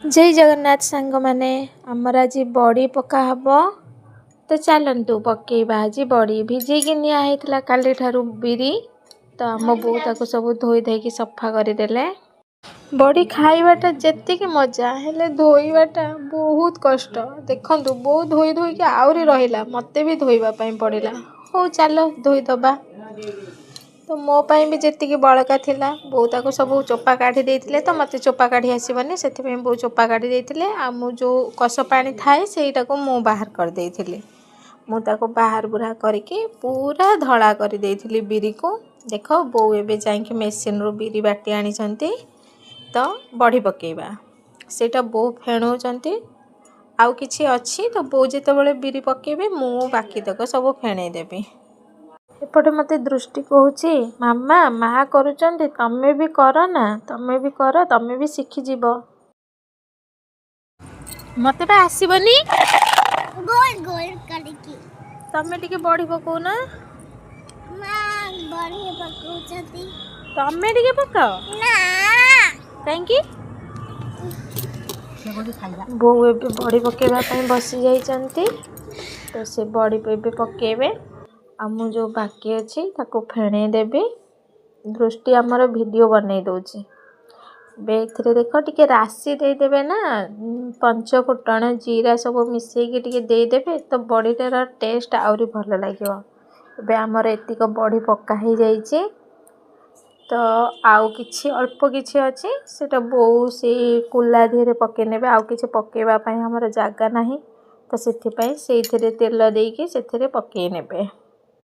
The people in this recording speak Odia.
ଜୟ ଜଗନ୍ନାଥ ସାଙ୍ଗମାନେ, ଆମର ଆଜି ବଡ଼ି ପକା ହେବ। ତ ଚାଲନ୍ତୁ ପକେଇବା। ଆଜି ବଡ଼ି ଭିଜେଇକି ନିଆ ହେଇଥିଲା କାଲିଠାରୁ ବିରି, ତ ଆମ ବୋଉ ତାକୁ ସବୁ ଧୋଇ ଧାଇକି ସଫା କରିଦେଲେ। ବଡ଼ି ଖାଇବାଟା ଯେତିକି ମଜା, ହେଲେ ଧୋଇବାଟା ବହୁତ କଷ୍ଟ। ଦେଖନ୍ତୁ, ବୋଉ ଧୋଇ ଧୋଇକି ଆହୁରି ରହିଲା, ମୋତେ ବି ଧୋଇବା ପାଇଁ ପଡ଼ିଲା। ହଉ ଚାଲ ଧୋଇଦେବା। ତ ମୋ ପାଇଁ ବି ଯେତିକି ବଳକା ଥିଲା, ବୋଉ ତାକୁ ସବୁ ଚୋପା କାଢ଼ି ଦେଇଥିଲେ। ତ ମୋତେ ଚୋପା କାଢ଼ି ଆସିବନି, ସେଥିପାଇଁ ବୋଉ ଚୋପା କାଢ଼ି ଦେଇଥିଲେ। ଆଉ ମୁଁ ଯେଉଁ କଷ ପାଣି ଥାଏ, ସେଇଟାକୁ ମୁଁ ବାହାର କରିଦେଇଥିଲି। ମୁଁ ତାକୁ ବାହାର ବୁରା କରିକି ପୁରା ଧଳା କରିଦେଇଥିଲି ବିରିକୁ। ଦେଖ, ବୋଉ ଏବେ ଯାଇକି ମେସିନ୍ରୁ ବିରି ବାଟି ଆଣିଛନ୍ତି। ତ ବଢ଼ି ପକେଇବା, ସେଇଟା ବୋଉ ଫେଣଉଛନ୍ତି। ଆଉ କିଛି ଅଛି, ତ ବୋଉ ଯେତେବେଳେ ବିରି ପକେଇବେ, ମୁଁ ବାକି ତକ ସବୁ ଫେଣେଇ ଦେବି। ଏପଟେ ମୋତେ ଦୃଷ୍ଟି କହୁଛି, ମାମା, ମା କରୁଛନ୍ତି, ତମେ ବି କର ନା, ତମେ ବି କର, ତମେ ବି ଶିଖିଯିବ। ମୋତେ ବା ଆସିବନି। ଗୋଲ ଗୋଲ କରିକି। ତମେ ଟିକେ ବଢ଼ି ପକଉନ। ମା ବଢ଼ି ପକଉଛନ୍ତି। ତମେ ଟିକେ ପକାଅ। ନା। କାହିଁକି? ବୋଉ ଏବେ ବଡ଼ି ପକେଇବା ପାଇଁ ବସି ଯାଇଛନ୍ତି। ତ ସେ ବଡ଼ି ଏବେ ପକେଇବେ, ଆଉ ମୁଁ ଯେଉଁ ବାକି ଅଛି ତାକୁ ଫେଣେଇ ଦେବି। ଦୃଷ୍ଟି ଆମର ଭିଡ଼ିଓ ବନେଇ ଦେଉଛି। ଏବେ ଏଥିରେ ଦେଖ, ଟିକେ ରାଶି ଦେଇଦେବେ ନା, ପଞ୍ଚ ଫୁଟଣ, ଜିରା ସବୁ ମିଶେଇକି ଟିକେ ଦେଇଦେବେ, ତ ବଡ଼ିଟାର ଟେଷ୍ଟ ଆହୁରି ଭଲ ଲାଗିବ। ଏବେ ଆମର ଏତିକ ବଡ଼ି ପକା ହେଇଯାଇଛି। ତ ଆଉ କିଛି ଅଳ୍ପ କିଛି ଅଛି, ସେଇଟା ବୋଉ ସେଇ କୁଲା ଦେହରେ ପକେଇ ନେବେ। ଆଉ କିଛି ପକେଇବା ପାଇଁ ଆମର ଜାଗା ନାହିଁ, ତ ସେଥିପାଇଁ ସେଇଥିରେ ତେଲ ଦେଇକି ସେଥିରେ ପକେଇ ନେବେ।